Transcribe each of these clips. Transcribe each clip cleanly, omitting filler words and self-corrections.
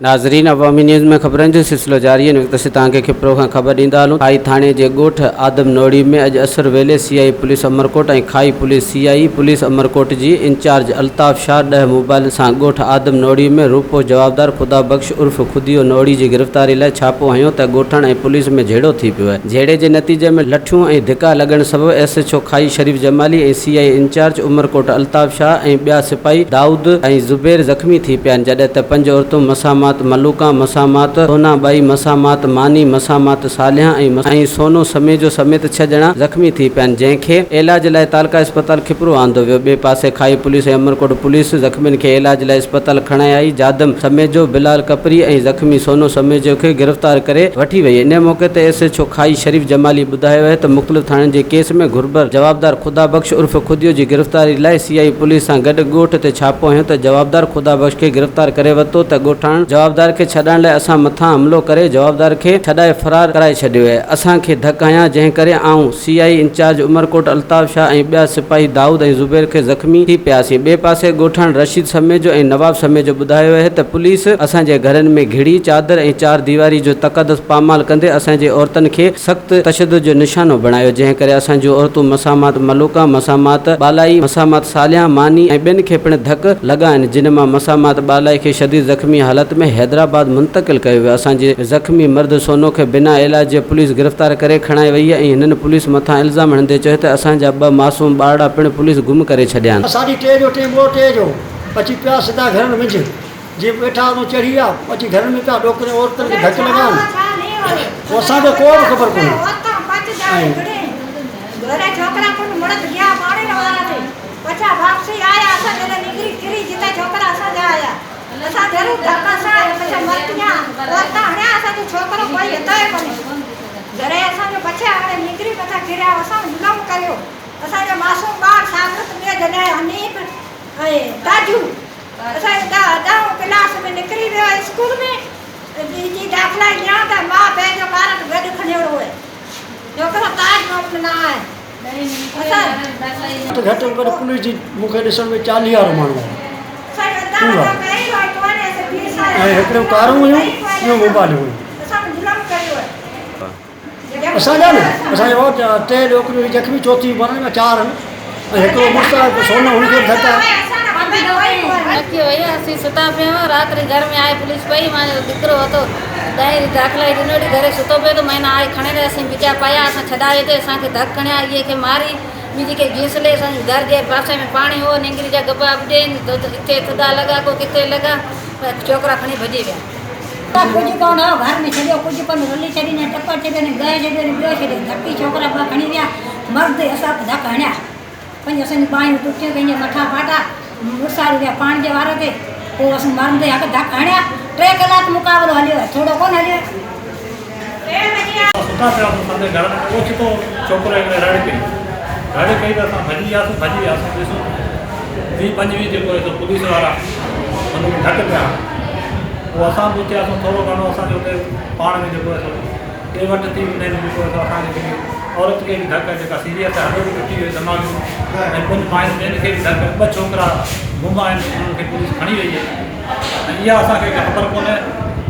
ناظرين عوامي نيوز ۾ خبرن جو سلسلو جاري آهي ان وقت اسين توهان کي کپرو کان خبر ڏيندا هلون کائي ٿاڻي جي ڳوٺ آدم نوڙي ۾ اڄ اسر ويلي سي آء پوليس عمرڪوٽ ۽ کائي پوليس سي آء پوليس عمرڪوٽ جي انچارج الطاف شاهه ڏهه موبائلن سان ڳوٺ آدم نوڙي ۾ روپوش جوابدار خدا بخش عرف خديو نوڙي جي گرفتاري لاء ڇاپو هنيو ته ڳوٺاڻن ۽ پوليس ۾ جهيڙو ٿي پيو جهيڙي جي نتيجي ۾ لٺيون ۽ ڌڪا لڳڻ سبب ايس ايڇ او کائي شريف جمالي ۽ سي آء انچارج عمرڪوٽ الطاف شاهه ۽ ٻيا سپاهي دائود ۽ زبير زخمي ٿي پيا آهن، جڏهن ته پنج عورتون مسامات ملوڪان، مسامات سونا ٻائي، مسامات ماني، مسامات صالحان ۽ سونو سميجو سميت ڇهه ڄڻا زخمي ٿي پيا آهن، جنهن کي علاج لاء تعلقه اسپتال کپرو آندو ويو. ٻئي پاسي کائي پوليس ۽ عمرڪوٽ پوليس زخمين کي علاج لاء اسپتال کڻائي آئي، جادم سميجو، بلال ڪپري ۽ زخمي سونو سميجو کي گرفتار ڪري وٺي وئي. انهي موقعي تي ايس ايڇ او کائي شريف جمالي ٻڌايو آهي ته مختلف ٿاڻن جي ڪيس ۾ گهربل جوابدار خدا بخش عرف خديو جي گرفتاري لاء سي آء پوليس سان گڏ ڳوٺ تي ڇاپو هنيو ته جوابدار خدا بخش کي گرفتار ڪري ورتو ته ڳوٺاڻن جوابدار کي ڇڏائڻ لاء اسان مٿان حملو ڪري جوابدار کي ڇڏائي فرار ڪرائي ڇڏيو ۽ اسان کي ڌڪ هنيا جنهن ڪري آئون سي I incharge Umerkot Altaf Shah ۽ ٻيا سپاهي دائود ۽ زبير کي زخمي ٿي پياسين ٻئي پاسي ڳوٺاڻن رشيد سميجو ۽ نواب سميجو ٻڌايو اهي ته پوليس اسان جي گهرن ۾ گهڙي چادر ۽ چار ديواري جو تقدس پامال ڪندي اسان جي عورتن کي سخت تشدد جو نشانو بڻايو، جنهن ڪري اسان جون عورتون مسامات ملوڪا، مسامات ٻالائي، مسامات صالحه ماني ۽ ٻين کي پڻ ڌڪ لڳا آهن، جن مان مسامات ٻالائي کي شديد زخمي حالت ۾ حيدرآباد منتقل ڪيو ويو، اسان جي زخمي مرد سونو کي بنا علاج جي پوليس گرفتار ڪري کڻائي وئي ۽ هنن پوليس مٿان الزام هڻندي چيو ته اسان جا ٻه معصوم ٻارڙا پڻ پوليس گم ڪري ڇڏيا آهن. ساڍي ٽي جو ٽيم هو، ٽي جو اچي پيا سڌا گهرن منجهه. جي ويٺا اتون چڙهي ويا، اچي گهرن ۾ پيا ڏوڪرين عورتن کي ڌڪ لڳائن، پوء اسان کي ڪو به خبر ڪونهي ۽. اسان جو ڏهون ڪلاس ۾ نڪري ويو آهي اسڪول ۾ ٻي جي داخلا ئي ڏيان ته ماء پيء جو ڪارڊ گڏ کنيو هو ڇوڪرو تاج محمد نه آهي اسان گهٽ ۾ گهٽ پوليس جي مون کي ڏسڻ ۾ چاليهارو ماڻهو آيا پورا ۽ هڪڙيون ڪارون هيون ٻيون موبائلون هيون. اسان جا نه اسان جا ٽي ڏوڪريون زخمي چوٿين مرڻ ۾ چار آهن ۽ هڪڙو مڙس آهي هڪ سونو هن کي به ڌڪ آهي. اچي وئي اسين ستا پيا هئا رات ري گهر ۾ آئي پوليس پئي مانجو دڪرو هتو ڏهين ري داخلا ئي ڏنو ڏي گهري ستو پيو ته مهينا آئي کڻي ري اسين بچا پايا اسان ڇڏايو تي اسان کي ڌڪ کڻيا اهي کي ماري ٻي کي گيسلي اسان جي گهر جي پاسي ۾ پاڻي هو نينگري جا گبا اٻڏين ڪٿي ٿڌا لڳا ڪو ڪٿي لڳا ڇوڪرا کڻي ڀڄي ويا. ڪجهه ڪونه هو گهر ۾ ڇڏيو ڪجهه ڪونه رلي ڇڏي نه ٽپڙ ڇڏيو نه گهه ڇڏيو نه ٻيو ڇڏيو ڌڪي ڇوڪرا ٻه کڻي ويا مرد اسان کي ڌڪ هڻيا پنج اسان جون ٻانهيون ٽٽيون ڪنهن جا مٿا ڦاٽا مڙساري ويا پاڻ جي واري تي پوء اسان مرندي حق ڌڪ هڻيا ٽي ڪلاڪ مقابلو هليو آهي ٿورو ڪونه هليو آهي. اسان ستا پيا هئاسون سندي گهر ۾ اوچتو ڇوڪرو هڪڙي رڙ ڪئي رڙ ڪئي ته اسان ڀڄي وياسون ڀڄي وياسون ڏسون ويهه پنجويهه جيڪو هي سو پوليس وارا هن کي ڌڪ پيا هڻن پوء اسان به اٿياسون ٿورو گهڻو اسان جو اتي پاڻ ۾ جيڪو هي سو ڏي وٺ ٿي ان ۾ جيڪو هي سو اسان کي جيڪي عورت کي به ڌڪ جيڪا سيريس آهي هڏو به ٽٽي ويو دماغ جو ۽ ڪجهه ماين ٻين کي به ڌڪ ٻه ڇوڪرا گم آهن انهن کي پوليس کڻي وئي آهي ۽ اها اسان کي خبر ڪونهي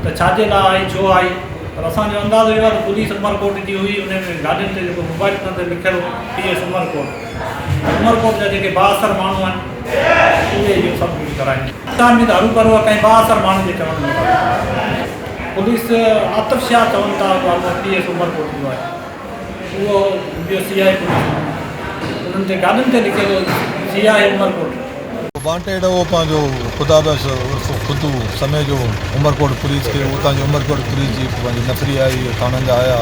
ته ڇا جي لاء آئي ڇو آئي پر اسان جو اندازو اهو آهي ته پوليس عمرڪوٽ جي هئي ان ۾ گاڏين تي جيڪو موبائل فون تي لکيل هو پي ايس عمرڪوٽ عمرڪوٽ جا جيڪي بااثر ماڻهو آهن اهي اهو سڀ ڪجهه ڪرائين ٿا ۾ ته هروڀرو ڪنهن بااثر ماڻهو جي چوڻ مطابق پوليس عاطف شاهه چون ٿا اهو پي ايس عمرڪوٽ جو آهي اهو ٻيو سي آء پوليس انهن تي گاڏين تي لکيل هو سي آء عمرڪوٽ. وانٽيڊ هو پنهنجو خدا بخش عرف خدو سميجو عمرڪوٽ پوليس کي اتان جي عمرڪوٽ پوليس جي پنهنجي نفري آئي ٿاڻن جا آيا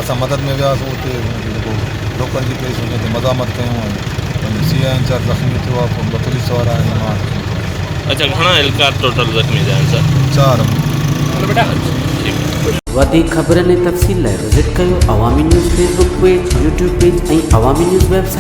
اسان مدد ۾ وياسون اتي هن کي جيڪو روڪڻ جي ڪئي سو جنهن تي مزاحمت ڪيون ۽ پنهنجو سي آء انچارج زخمي ٿيو آهي پوء ٻه پوليس وارا ۽ مان زخمي ٿيو آهيان. اڇا گهڻا اهلڪار ٽوٽل زخمي ٿيا آهن سر؟ چار. وڌيڪ خبرن ۽ تفصيل لاء وزٽ ڪيو Awami news Facebook page, YouTube page ۽ Awami news website.